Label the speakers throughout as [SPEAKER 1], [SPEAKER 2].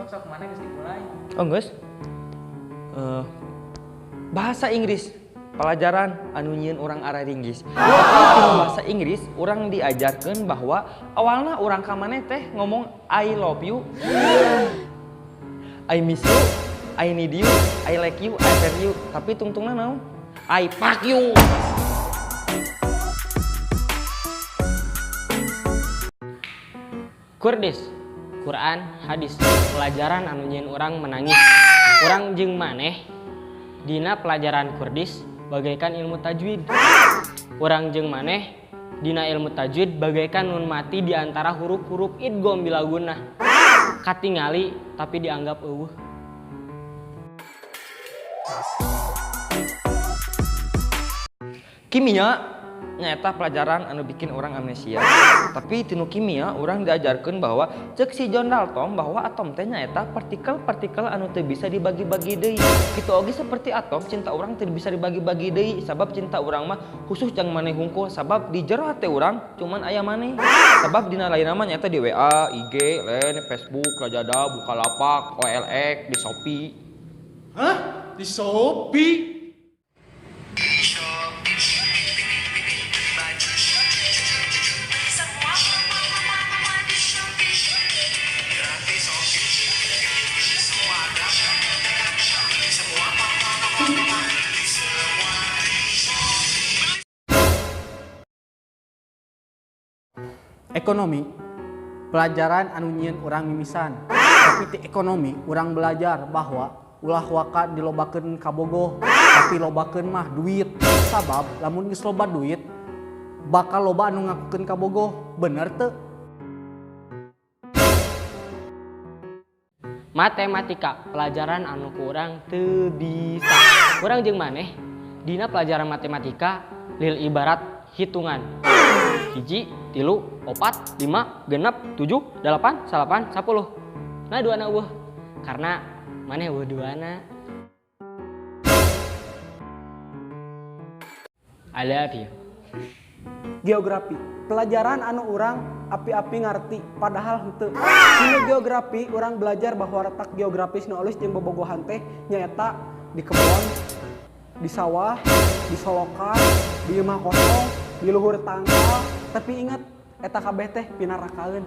[SPEAKER 1] Sok sok mana geus dimulai.
[SPEAKER 2] Oh geus. Bahasa Inggris pelajaran anu nyieun urang araringgis. Tapi bahasa Inggris urang diajarkeun bahwa awalna urang ka maneh teh ngomong I love you, I miss you, I need you, I like you, I love you. Tapi tungtungna naon? I fuck you.
[SPEAKER 3] Kurdis, Quran, hadis, pelajaran anu nyieun urang menangis. Urang jeung maneh dina pelajaran Kurdis bagaikan ilmu tajwid. Urang jeung maneh dina ilmu tajwid bagaikan nun mati di antara huruf-huruf idgham bila gunnah. Katingali tapi dianggap eueuh.
[SPEAKER 2] Kimia nyaeta pelajaran anu bikin orang amnesia. Tapi tinu kimia urang diajarkan bahwa cek si John Dalton bahwa atom teh nyaeta partikel-partikel anu teu bisa dibagi-bagi deui. Kitu oge seperti atom, cinta urang teu bisa dibagi-bagi deui sabab cinta urang mah khusus jang maneh hungkul, sabab di jero hate urang cuman aya maneh. Sabab dina lain mah nyaeta di WA, IG, Line, Facebook, Lazada, Bukalapak, OLX, di Shopee.
[SPEAKER 4] Hah? Di Shopee?
[SPEAKER 5] Ekonomi pelajaran anu nyieun urang mimisan. Tapi ti ekonomi urang belajar bahwa ulah waka dilobakeun kabogoh, tapi lobakeun mah duit. Sabab lamun geus loba duit bakal loba anu ngakukeun kabogoh. Bener teu?
[SPEAKER 3] Matematika pelajaran anu ku urang teu bisa. Urang jeung maneh dina pelajaran matematika lil ibarat hitungan. 1, 3, 4, 5, 6, 7, 8, 9, 10. Nah duana eueuh. Karena maneh eueuh duana. I love you.
[SPEAKER 6] Geografi pelajaran anu urang api-api ngarti padahal henteu. Dina geografi urang belajar bahwa retak geografis nu alus jeung bobogohan teh nyaeta di kebon, di sawah, di solokan, di imah kosong, di luhur tangkal. Tapi ingat eta kabeh teh pinarakaeun.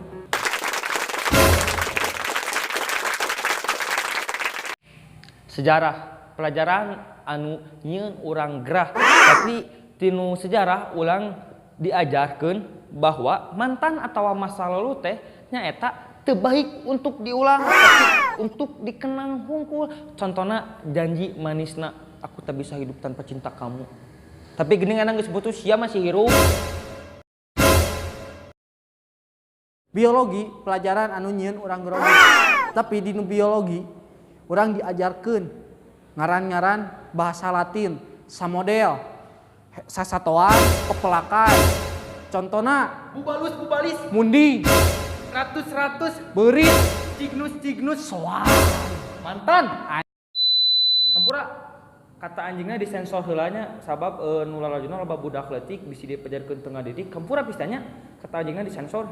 [SPEAKER 2] Sejarah pelajaran anu nyieun urang gerah. Tapi tinu sejarah urang diajarkeun bahwa mantan atawa masa lalu teh nyaeta teu baik untuk diulang, tapi untuk dikenang hungkul. Contohna janji manisna, aku tak bisa hidup tanpa cinta kamu. Tapi geuning geus putus sia masih hirup.
[SPEAKER 5] Biologi pelajaran anu nyieun urang grogi. Tapi di nu biologi urang diajarkeun ngaran-ngaran bahasa Latin, samodel, sasatoan, pepelakan. Contohna
[SPEAKER 1] bubalus bubalis,
[SPEAKER 5] mundi,
[SPEAKER 1] ratus-ratus,
[SPEAKER 5] beurit,
[SPEAKER 1] cignus cignus,
[SPEAKER 5] soang,
[SPEAKER 1] mantan.
[SPEAKER 2] Hampura kata anjingna disensor heula nya sabab nu lalajuna loba budak leutik bisi dipajarkeun teu ngadidik. Hampura pisan nya kata anjingna disensor.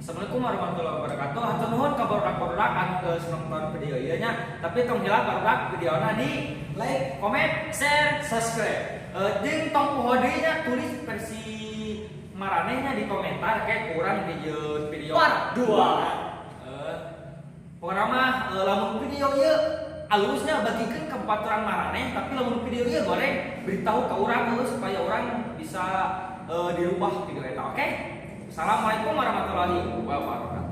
[SPEAKER 2] Assalamualaikum warahmatullahi wabarakatuh. Hatur nuhun ka barudak-barudak anu geus nonton video ieu nya. Tapi tong hilap barudak videona di like, comment, share, subscribe. Jeung tong poho deui nya tulis versi maranehnya di komentar kayak kurang di video
[SPEAKER 1] part 2.
[SPEAKER 2] Pokokna mah lamun video ieu alusnya bagikeun ka baturan maraneh, tapi lamun video ieu goreng beritahu ka urang supaya urang bisa dirubah video eta, oke? Assalamualaikum warahmatullahi wabarakatuh.